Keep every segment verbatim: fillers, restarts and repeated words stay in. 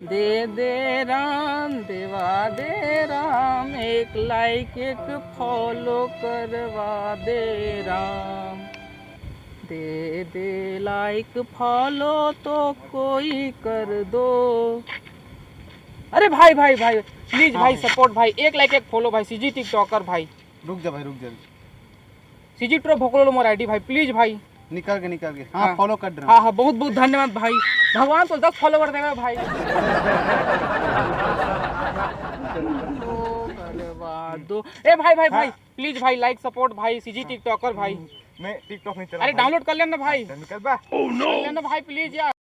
दे दे राम, देवा दे राम, एक लाइक एक फॉलो करवा दे राम। दे दे लाइक फॉलो तो कोई कर दो। अरे भाई, भाई, भाई, प्लीज हाँ भाई, भाई। सपोर्ट भाई, एक लाइक एक फॉलो भाई, सीजी टिकटॉकर भाई। रुक जा भाई, रुक जा। सीजी टूरा भोकलोलो मोर आईडी भाई, प्लीज भाई। निकल के, निकल के। हाँ, हाँ। फॉलो कर रहा हूँ। हाँ, हाँ, बहुत, बहुत धन्यवाद भाई। भगवान तो दस फॉलोवर देवे भाई। दो, ए भाई, भाई, भाई, हाँ। प्लीज भाई, लाइक सपोर्ट भाई, सीजी टिकटॉकर भाई। मैं टिकटॉक नहीं चला अरे भाई। डाउनलोड कर लेना भाई। अच्छा, निकल बा। कर लेना भाई, प्लीज यार।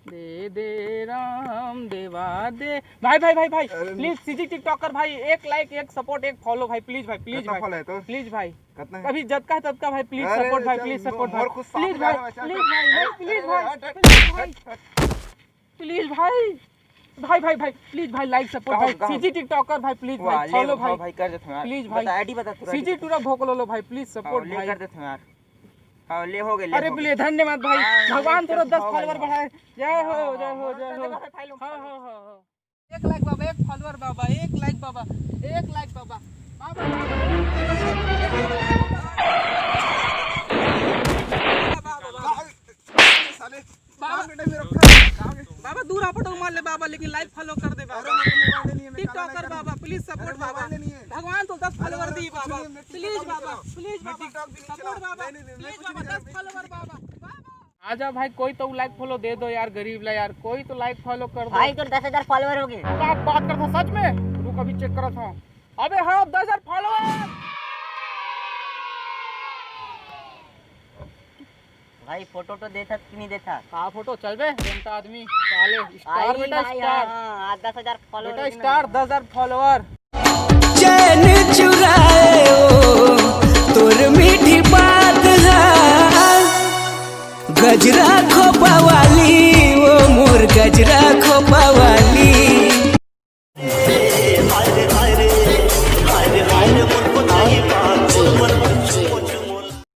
दे दे राम देवा दे। भाई, भाई, भाई, भाई, अरे प्लीज सीजी टिकटॉकर भाई, एक लाइक, एक सपोर्ट, एक फॉलो भाई, प्लीज भाई, प्लीज कितना भाई, फॉलो है तोर? प्लीज भाई। कितना है? अभी जब का तब का भाई, प्लीज अरे सपोर्ट भाई, चल, प्लीज सपोर्ट मोर भाई, खुद साथ प्लीज में आ भाई, रहा है, चल, प्लीज चल, भाई, चल, भाई, चल, प्लीज भाई, चल, चल, प्लीज भाई, चल, चल। प्लीज भाई, भाई, भाई, भाई, प्लीज भाई, लाइक सपोर्ट कहाँ, भाई, कहाँ? सीजी टिकटॉकर भाई, प्लीज वाह, भाई, ले, फॉलो हाँ भाई, भाई, कर देता हूँ यार। प्लीज भाई, बता, आईडी बता तू, सीजी आईडी। टूरा भोकलोलो भाई, प्लीज हाँ, सपोर्ट ले भाई। कर देता हूँ यार। हाँ, ले हो गए, ले अरे हो गए। ले, धन्यवाद भाई, हाँ, भगवान ले, थोड़ा दस हो गए, फॉलोवर हो गए। बढ़ाए। जय हो, हाँ, जय हो, हाँ, जय हो। हाँ, हाँ, हाँ, हाँ। एक लाइक बाबा, एक फॉलोअर बाबा, एक लाइक बाबा, एक लाइक बाबा। बाबा, बाबा, बाबा, बाबा। साले, बाबा। काम के टाइम में रखा है, काम के बाबा, दूर आपटो मार ले बाबा, लेकिन लाइक फॉलो कर दे बाबा। अरे, मेरे को मोबाइल नहीं है, मैं टिकटॉकर चलाना बाबा, प्लीज सपोर्ट अरे, बाबा। मोबाइल नहीं है। भगवान तो दस अरे, फॉलोअर अरे, दी कुछ बाबा। नहीं है, मैं प्लीज टिकटॉक भी बाबा, नहीं चलाता। मैं टिकटॉक भी नहीं सपोर्ट चलाता। बाबा। नहीं, नहीं, नहीं, प्लीज कुछ बाबा, नहीं दस चलाता। फॉलोअर बाबा। बाबा। आजा भाई, कोई तो लाइक फॉलो दे दो यार, गरीब ला यार, कोई तो लाइक फॉलो कर दो। भाई, तोर दस हजार फॉलोअर हो गए। का बात करत हो सच में? रुक, अभी चेक करत हूँ। अबे हाँ, दस हजार फॉलोअर। भाई, फोटो तो देथस कि नहीं देथस? का फोटो? चल बे, जनता आदमी, साले, स्टार आई बेटा, भाई, स्टार। हाँ, आज दस हजार फॉलोअर बेटा, हो गए ना। स्टार, दस हजार फॉलोअर। चैन चुराए ओ तोर मीठी बात हा, गजरा खोपा वाली, ओ मोर गजरा खोपा वाली।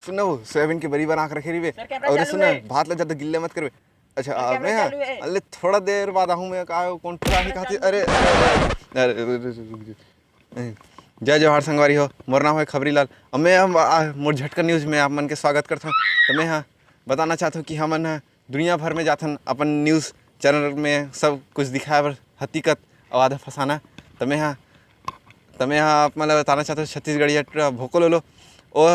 सुन ना, वो सोयाबीन के बरी बना के रखे रहिबे। सर, कैमरा और चालू सुन ना, है। भात ला ज्यादा गिल्ले मत करबे। अच्छा, सर, आ, कैमरा मैं हाँ, चालू है। अरे, थोड़ा देर बाद आहूँ मैं, का, कौन पूरा ही कैमरा खाती, चालू अरे, है। अरे, अरे, अरे, अरे, अरे, अरे। जय जोहार संगवारी हो, मोर नाम है खबरी लाल। अब मैं, हम, आ, मोर झटका न्यूज में आप मन के स्वागत करता हूँ। तो मैं हाँ, बताना चाहता हूँ कि हमन ह दुनिया भर में जाथन अपन न्यूज चैनल में सब कुछ दिखाए बर, हकीकत अउ आधा फसाना। त मैं ह, त मैं ह आप मन ल बताना चाहत हूँ, छत्तीसगढ़िया टूरा भोकलोलो, ओ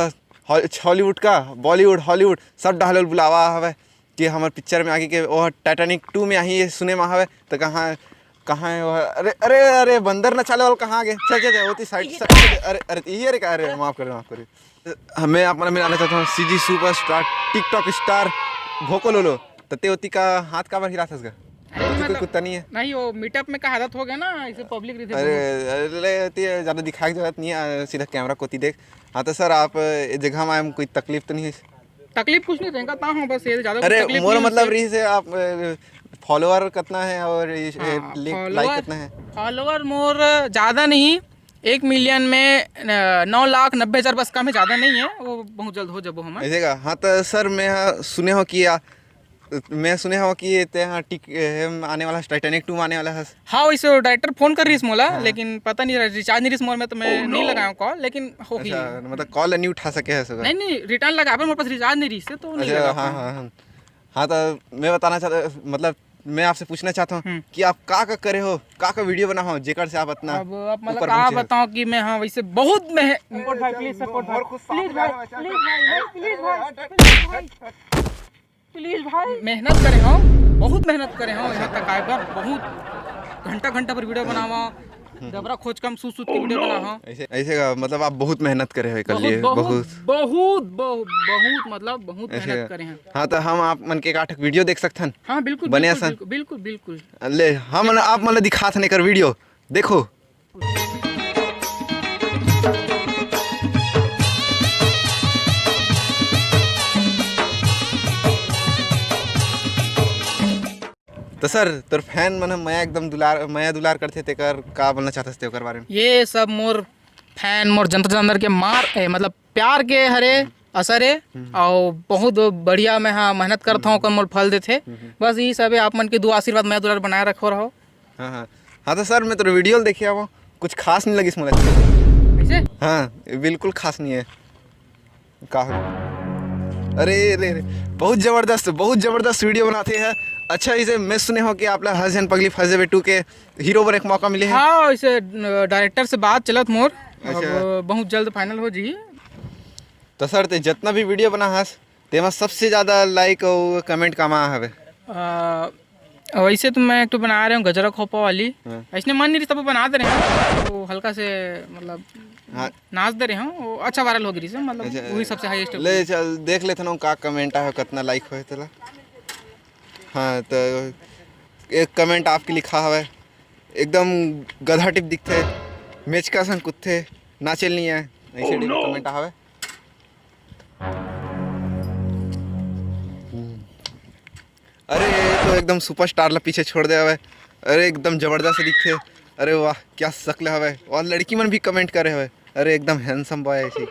हॉ-, हॉलीवुड का, बॉलीवुड, हॉलीवुड, सब डहर ले बुलावा हवय कि हमर पिक्चर में आगे के, ओ टाइटैनिक टू में आही, ये सुने में हवय, त कहाँ, कहाँ है वो? अरे, अरे, अरे, बंदर नचाले वाला कहाँ आगे? चल, चल, चल, होती साइड, साइड, अरे, अरे, यही अरे, अरे, माफ करिए, माफ करिए। हमें आप मन मिलाना चाहता हूँ सीजी सुपरस्टार, टिकटॉक स्टार भोकलोलो। तते ओती का हाथ काबर हिलात हस गा? अरे ओती कोई मतलब, कुत्ता नहीं है? नहीं, वो मीटअप में का आदत हो गया ना, इसे पब्लिक रहिथे अरे, बहुत। अरे, ले, ओती ज्यादा दिखाए की जरूरत नहीं है, सीधा कैमरा कोती देख। हाँ, तो सर, आप ये जगह में आए, कोई तकलीफ तो नहीं है? तकलीफ कुछ नहीं रहेगा, ता हूँ बस ये ज्यादा कुछ अरे, तकलीफ मोर नहीं मतलब होइसे। रही से आप, अ, फॉलोअर कितना है और ये, ये हाँ, लाइक फॉलोअर, कितना है? फॉलोअर मोर ज्यादा नहीं, एक मिलियन में, अ, नौ लाख नब्बे हजार बस कम है, ज्यादा नहीं है, वो बहुत जल्द हो जाबो हमन। ऐसे का? हाँ, तो सर, मैं हाँ सुने हो कि आ, मैं सुने हो कि ते हाँ टिक, ए, हम आने वाला है, टाइटैनिक टू में आने वाला है। हाँ, वैसे डायरेक्टर फोन कर रहीस मोला, हाँ। लेकिन पता नहीं, रिचार्ज नहीं रहीस मोर में, तो मैं नहीं लगाया कॉल, लेकिन हो ही। अच्छा, मतलब कॉल नहीं उठा सके है सर? नहीं, नहीं, रिटर्न लगा, पर मोर पास रिचार्ज नहीं रहीस, तो नहीं अच्छा, लगा हाँ, पाया। हाँ, हाँ। हाँ, तो मैं बताना चाहता, मतलब, मैं आपसे पूछना चाहता हूँ हम्म। कि आप का का करे हो, का का वीडियो बना हो, जेकर से आप इतना अब आप मतलब ऊपर का पहुँचे हो? बताओ कि मैं, हाँ, वैसे बहुत मेह-, सपोर्ट भाई, प्लीज सपोर्ट भाई, और कुछ साथ प्लीज में भाई, आना प्लीज भाई, प्लीज भाई, प्लीज भाई, प्लीज भाई, प्लीज भाई। मेहनत करे हो, बहुत मेहनत करे हो यहाँ तक आए बर, बहुत घंटा घंटा पर वीडियो बनावा, डबरा खोज कम सूत सूत के वीडियो बनावा। ऐसे, ऐसे का मतलब आप बहुत मेहनत करे हो एकर बहुत, लिए, बहुत, बहुत। बहुत, बहुत, बहुत, मतलब बहुत ऐसे मेहनत का। करे हैं। हाँ, तो हम आप मन के एक आठ वीडियो देख सकथन? हाँ, बिल्कुल, बने बिल्कुल, असन? बिल्कुल, बिल्कुल, बिल्कुल। ले, हम आप मन ला दिखात हन एकर वीडियो, देखो। तो सर, तोर फैन मन ह मया एकदम दुलार, मया दुलार करथे, तेकर का बोलना चाहथस ते ओकर बारे में? ये सब मोर फैन, मोर जनता जनार्दन के मार, ए, मतलब प्यार के हरे, असर हे। हम्म। अउ बहुत बढ़िया मैं हा मेहनत करत हूँ, हम्म। ओकर मोर फल देथे। हम्म। बस यही सब हे, आप मन के दुआ आशीर्वाद, मया दुलार बनाए रखो रहो। हाँ, हाँ। हाँ, तो सर, मैं तो वीडियो ल देखे हवं, कुछ खास नहीं लगिस मोला। कैसे? हाँ, ये बिल्कुल खास नहीं है। का हो? अरे रे रे, बहुत जबरदस्त, बहुत जबरदस्त वीडियो बनाते हैं। अच्छा, इसे मैं सुने हो कि आप ला हँस झन पगली फँस जबे टू के हीरो बने के मौका मिले है। हाँ, इसे, अ, डायरेक्टर से बात चलत मोर। अच्छा। अब बहुत जल्द फाइनल हो जी। तो सर, ते जितना भी वीडियो बना हस, तेमा सबसे ज्यादा लाइक अउ कमेंट कामा हवे? अ, वैसे तो मैं एक ठो बना रहे हूँ गजरा खोपा वाली। हाँ। ऐसने मन नहीं रही, तब बना दे रहे हैं, तो हल्का से, मतलब, हाँ। नाच दे रहे हूँ, वो अच्छा वायरल हो गई से, मतलब, अच्छा, वही सबसे हाईएस्ट। ले चल, देख लेथन का कमेंट आहे, कितना लाइक होए तेला। हाँ, तो एक कमेंट आपके लिखा हवे, एकदम गधा टिप दिखथे, मेचका संग कुदथे, नाचेल नहीं है, ऐसे टाइप कमेंट हवे। अरे, ये तो एकदम सुपरस्टार ला पीछे छोड़ दे हवे। अरे, एकदम जबरदस्त दिखथे। अरे वाह, क्या शक्ल हवे। और लड़की मन भी कमेंट करे हवे, अरे, एकदम हैंडसम बॉय है ऐसे।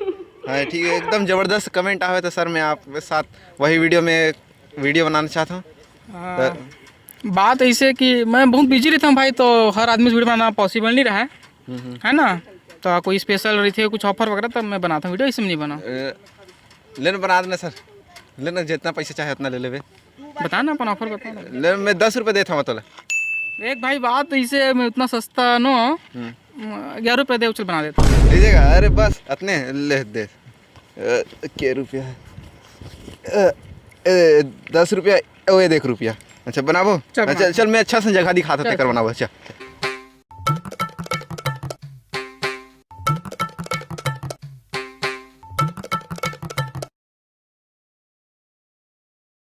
हाँ, ठीक है, एकदम जबरदस्त कमेंट आवे तो सर, मैं आप साथ वही वीडियो में वीडियो बनाना चाहता हूँ। हाँ, तो बात ऐसे कि मैं बहुत बिजी रहता हूँ भाई, तो हर आदमी से वीडियो बनाना पॉसिबल नहीं रहा है, हम्म, हम्म। है ना? तो कोई स्पेशल रहिथे, कुछ ऑफर वगैरह, तब मैं बनाता हूँ वीडियो, ऐसे में नहीं बनाऊँ। ए, लेना बना देना सर, लेना, जितना पैसा चाहे उतना ले लेबे। बता ना, अपन ऑफर बता ना। ले, मैं दस रुपये देता हूँ तोला। देख भाई, बात तो इसे मैं उतना सस्ता नो, हम्म। ग्यारह रुपये दे, चल बना देता हूँ। दे देगा? अरे बस अतने ले दे। अ, के रुपया है? अ, ए, दस रुपया। ओ, ये देख रुपया। अच्छा, बनाबो? चल, अच्छा, बना। चल, मैं अच्छा सा जगह दिखाता चल। तेकर बनाबो। अच्छा।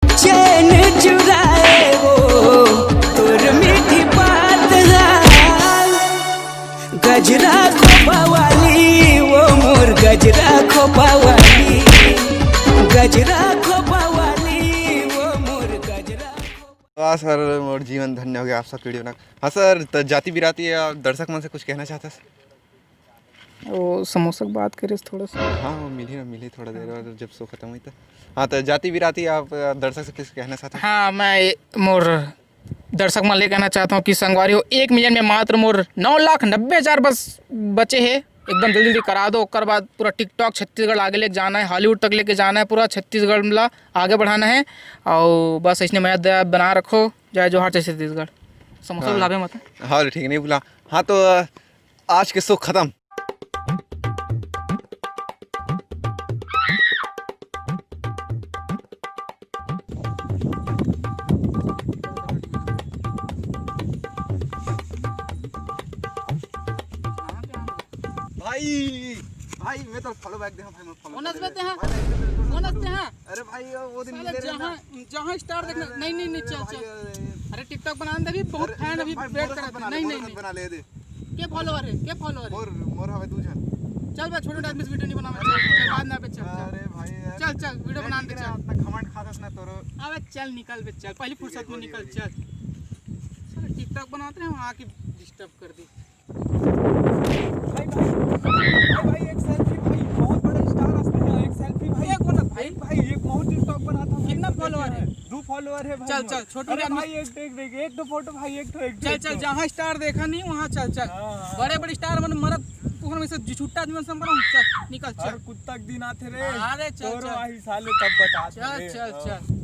चैन चुराए वो तोर मीठी बात हाल। गजरा खोपा वाली, वो मोर गजरा खोपा वाली, गजरा खोपा वाली, वो मोर गजरा। वाह सर, मोर जीवन धन्य हो गया आप सब वीडियो ना। हाँ सर, तो जाति बिराती या दर्शक मन से कुछ कहना चाहता सर? वो समोसा के बात करे थोड़ा सा। हाँ, वो मिली ना, मिली थोड़ा देर बाद, जब शो खत्म हुई तो। हाँ, तो जाति बिराती आप, अ, दर्शक से कुछ कहना चाहते हैं? हाँ, मैं ये, मोर दर्शक मन ले कहना चाहता हूँ कि संगवारी हो, एक मिलियन में मात्र मोर नौ लाख नब्बे हजार बस बचे हैं। एकदम जल्दी जल्दी करा दो, ओकर बाद पूरा टिकटॉक छत्तीसगढ़ आगे लेके जाना है, हॉलीवुड तक लेके जाना है, पूरा छत्तीसगढ़ ला आगे बढ़ाना है। और बस ऐसने मया दया बना रखो। जय जोहार, जय छत्तीसगढ़। समोसा हाँ। भुलाबे मत। हाँ, ठीक, नहीं भुला। हाँ, तो, अ, आज के शो खत्म। भाई, भाई, मैं तो फॉलो बैक दे, हाँ भाई, मैं फॉलो कौन बैक हंसबे दे। ते हाँ? भाई, भाई, कौन हंसते हाँ? अरे भाई, वो दिन साले मिले रहे ना। जहाँ, जहाँ स्टार देखना, अरे, नहीं, नहीं, नहीं, अरे चल, भाई, चल। अरे, अरे टिकटॉक बना दे, अभी बहुत अरे, फैन अभी भाई, वेट मोर करत है। बना, नहीं, मोर नहीं, नहीं। बना ले दे। के फॉलोअर है, के फॉलोअर है? मोर, मोर हवे दू झन। चल बे, छोटे आदमी से वीडियो नहीं बनावे, चल, चल, बाद में आबे, चल, चल। अरे भाई, यार। चल, चल, वीडियो बना दे, चल। इतना घमंड खात हस ना तोरो। अबे चल, निकल बे, चल, पहली फुर्सत में निकल, चल। साले टिकटॉक बनाते हैं, वहाँ आके डिस्टर्ब कर दी। भाई, भाई, भाई, भाई, एक सेल्फी भाई, बहुत बड़ा स्टार हंसते हैं, एक सेल्फी भाई। ये कौन है भाई? भाई, एक बहुत टिकटॉक बनाता हूँ। कितना फॉलोअर है? दो फॉलोअर है भाई चल, मोर। चल, छोटू अरे राम भाई, एक देख, देख, एक दो फोटो भाई, एक तो, एक चल, देख चल, तो। जहाँ स्टार देखा नहीं, वहाँ चल, चल। हाँ, हाँ। बड़े बड़े स्टार मन मरत, तू हम ऐसे जी छुट्टा आदमी मन से हम बनाऊँ, चल, निकल, चल। हर कुत्ता के दिन आते रे। अरे, चल, तोरो चल। आही साले तब बता चल, रे। चल, हाँ। चल।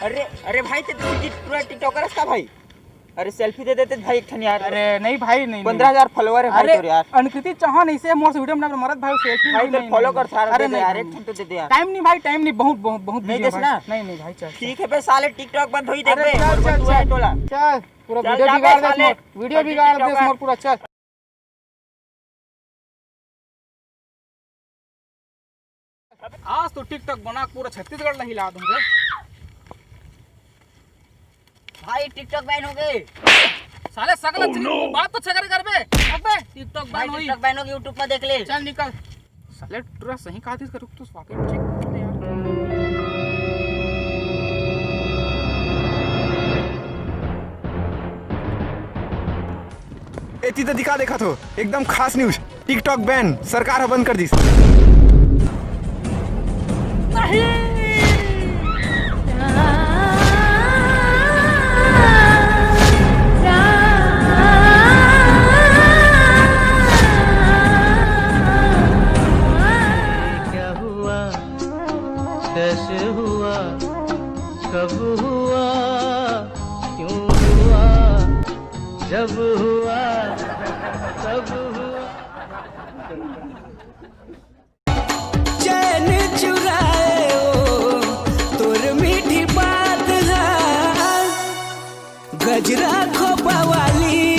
अरे, अरे भाई, ते तो पूरा टिकटॉकर हस का भाई? अरे सेल्फी दे देते भाई एक ठन यार। अरे नहीं भाई, नहीं, पंद्रह हजार फॉलोअर है भाई अरे, तोर यार। अनकृति चौहान ऐसे मोर से वीडियो बना मरत भाई, सेल्फी भाई नहीं, तेरे नहीं, फॉलो नहीं। कर सारा अरे दे दे नहीं, यार, नहीं। एक ठन तो दे दे यार। टाइम नहीं भाई, टाइम नहीं, बहुत, बहुत, बहुत नहीं busy है देस भाई। ना? नहीं, नहीं भाई, चल। ठीक है बे साले, टिकटॉक बंद होई अरे देख बे, चल, मोर चल, बंधु है चल। टोला। चल, पूरा चल वीडियो जा बे बिगाड़ दे साले, मोर, वीडियो फर्जी बिगाड़ दे टिकटॉकर। मोर पूरा, चल। आज तो टिकटॉक बना के पूरा छत्तीसगढ़ ला हिला दूंगा। भाई टिकटॉक बैन हो गए। साले सगला बात तो छगरे कर बे। अबे टिकटॉक भाई बैन होई। टिकटॉक बैन हो गई, YouTube में देख ले। चल निकल। साले टूरा सही कहा थी, रुक तो स्वागत चेक करते यार। एती तो दिखा देखा थो, एकदम खास न्यूज। टिकटॉक बैन, सरकार ह बंद कर दिस। नहीं। कैसे हुआ, कब हुआ, क्यों हुआ, जब हुआ, तब हुआ। चैन चुराए ओ तोर मीठी बात हा, गजरा खोपा वाली